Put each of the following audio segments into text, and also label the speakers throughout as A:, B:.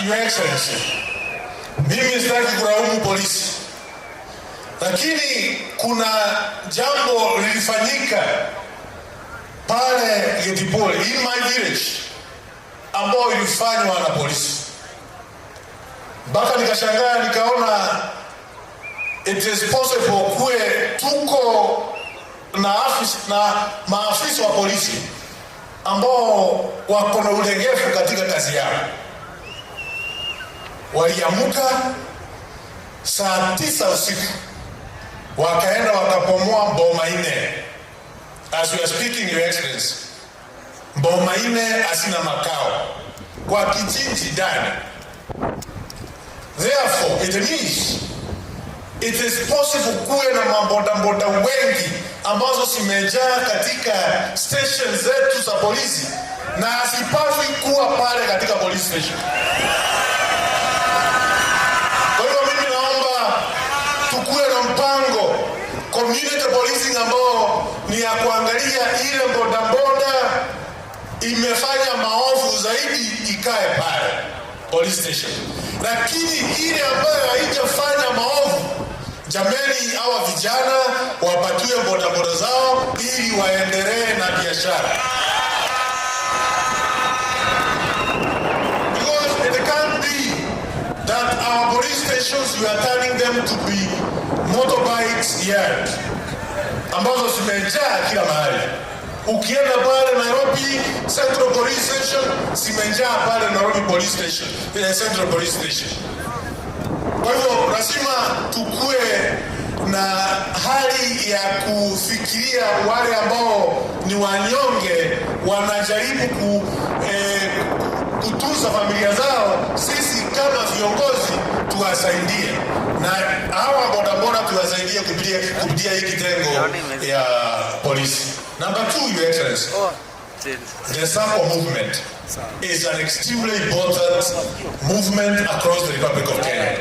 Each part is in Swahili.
A: Your Excellency, mimi sitaki kulaumu polisi, lakini kuna jambo lilifanyika pale Getipole in my village ambao ilifanywa na polisi, mpaka nikashangaa nikaona it is possible kuwe tuko na afis, na maafisa wa polisi ambao wako na ulegevu katika kazi yao. Waliamuka saa 9 usiku wakaenda wakapomoa boma nne. As we are speaking, Your Excellency, boma nne hazina makao kwa kijiji ndani. Therefore, it means it is possible kuwe na mabodaboda wengi ambazo zimejaa katika station zetu za polisi na hazipaswi kuwa pale katika police station. Kwa hivyo mimi naomba tukuwe na mpango community policing ambao ni ya kuangalia ile bodaboda imefanya maovu zaidi ikae pale police station, lakini ile ambayo haijafanya maovu, jameni, hawa vijana wapatiwe bodaboda zao ili waendelee na biashara. Because it can't be that our police stations, we are turning them to be motorbikes yard ambazo zimejaa kila mahali. Ukienda pale Nairobi Central Police Station zimejaa pale Nairobi Police Station, Central Police Station. Kwa hivyo lazima tukue na hali ya kufikiria wale ambao ni wanyonge wanajaribu kutunza familia zao. Sisi kama viongozi tuwasaidie, na hawa bodaboda tuwasaidie kupitia hii kitengo ya polisi. Number two, Your Excellency, the SACCO movement is an extremely important movement across the Republic of Kenya.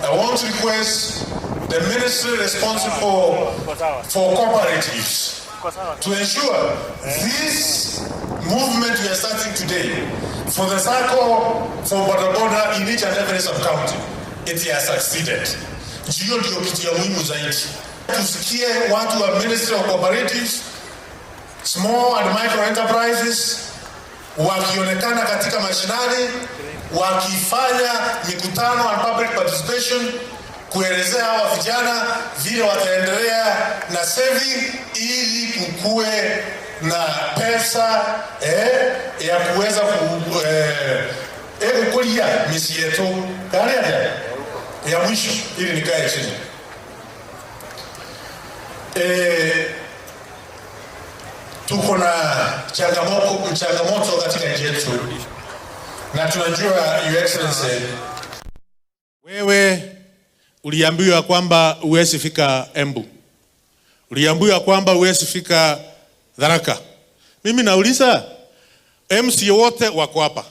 A: I want to request the ministry responsible for cooperatives to ensure this movement we are starting today for the SACCO for boda boda in each and every sub-county, it has succeeded. Hiyo ndio kitu ya muhimu zaidi. Tusikie watu wa Ministry of Cooperatives, Small and Micro Enterprises wakionekana katika mashinani wakifanya mikutano and public participation kuelezea hawa vijana vile wataendelea na saving ili kukue na pesa ya kuweza kukulia misi yetu gari ya mwisho ili nikae chini. Tuko na changamoto katika nchi yetu na tunajua, Your Excellency, wewe uliambiwa kwamba huwezi fika Embu, uliambiwa kwamba huwezi fika Tharaka. Mimi nauliza, MCA wote wako hapa,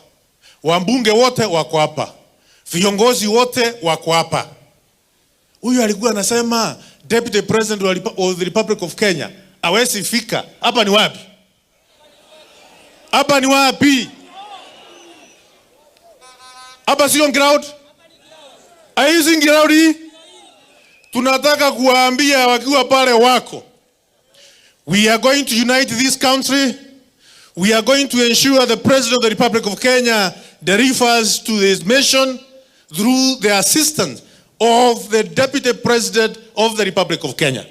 A: wabunge wote wako hapa, viongozi wote wako hapa. Huyu alikuwa anasema Deputy President of the Republic of Kenya hawezi fika hapa. Ni wapi? Hapa ni wapi? Hapa sio ground. Hii ground hii. Tunataka kuwaambia wakiwa pale wako, we are going to unite this country. We are going to ensure the President of the Republic of Kenya delivers to this mission through the assistance of the Deputy President of the Republic of Kenya.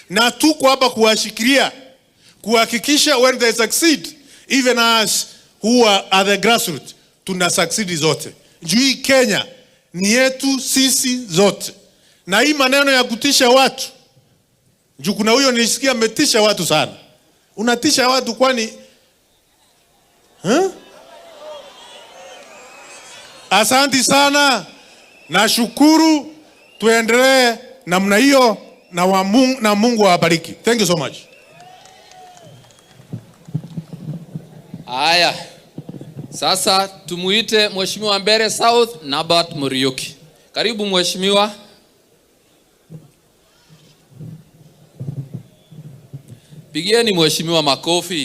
A: Na tuko hapa kuwashikilia, kuhakikisha when they succeed, even us who are at the grassroots, tuna succeed zote. Juu hii Kenya ni yetu sisi zote. Na hii maneno ya kutisha watu, juu kuna huyo nilisikia ametisha watu sana. Unatisha watu kwani? Huh? Asanti sana, nashukuru. Tuendelee namna hiyo na Mungu awabariki. Thank you so much.
B: Haya, sasa tumuite Mheshimiwa Mbeere South Nabat Muriuki. Karibu mheshimiwa. Pigieni mheshimiwa makofi.